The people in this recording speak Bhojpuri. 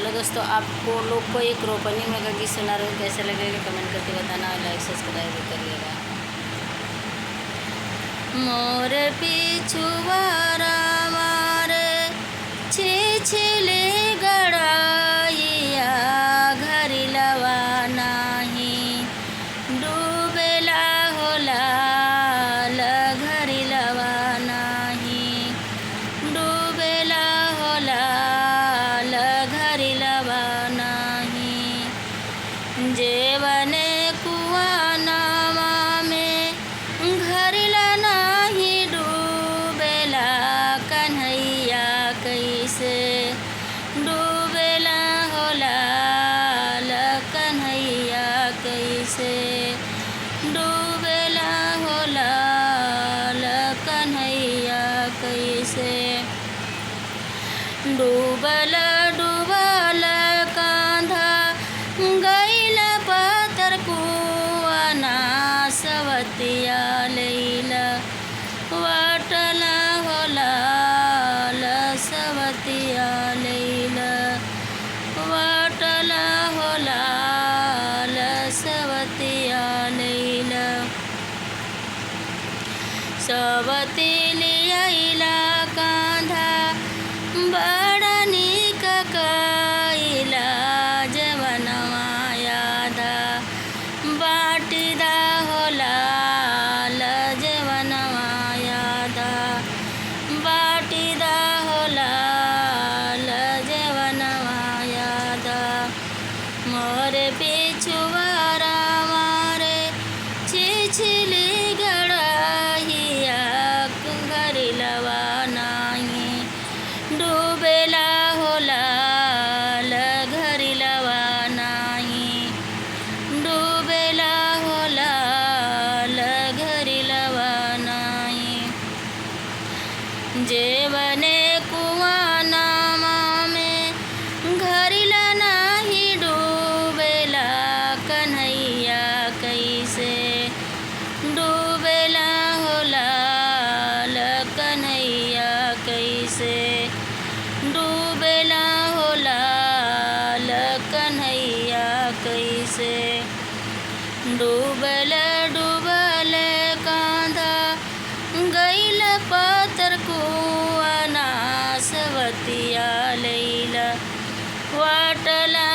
हेलो दोस्तों, आपको लोग को एक रोपनी में का गीत सुना रहा हूँ, कैसे लगेगा कमेंट करके बताना और लाइक सब्सक्राइब भी करिएगा। मोर पिछुआरा मारे छिछले गड़ाइया घर लवा नाही डूबेला होला घर लवा नाही डूबेला होला घर लवा नाही। जेवने कुआनावा में घरला नाही डूबेला कन्हैया कैसे डूबेला होला कन्हैया कैसे डूबेला होला कन्हैया कैसे। डूबल डूबल कांधा गैल पतर कुआना सवतिया लैला वाटला होला सवतिया लैला वाटला होला सवतिया लैला। सवती लियाइला कांधा बड़ा नीक कैला जवनवा यादा बाटीदा होला जवनवा यादा बाटीदा होला जवनवा यादा। मोर पिछुआरा मारे छिछली गड़ाहिया घर लवा नाही डूबेला होला घर लवा नाही डूबेला होला घर लवा नाही। जेवने कुआनावा में घरला नाही डूबेला कन्हैया कैसे डूबेला होला कन्हैया कैसे डूबेला होला कन्हैया कैसे। डूबल डूबल कांधा गैल पतर कुआना सवतिया लैला वाटला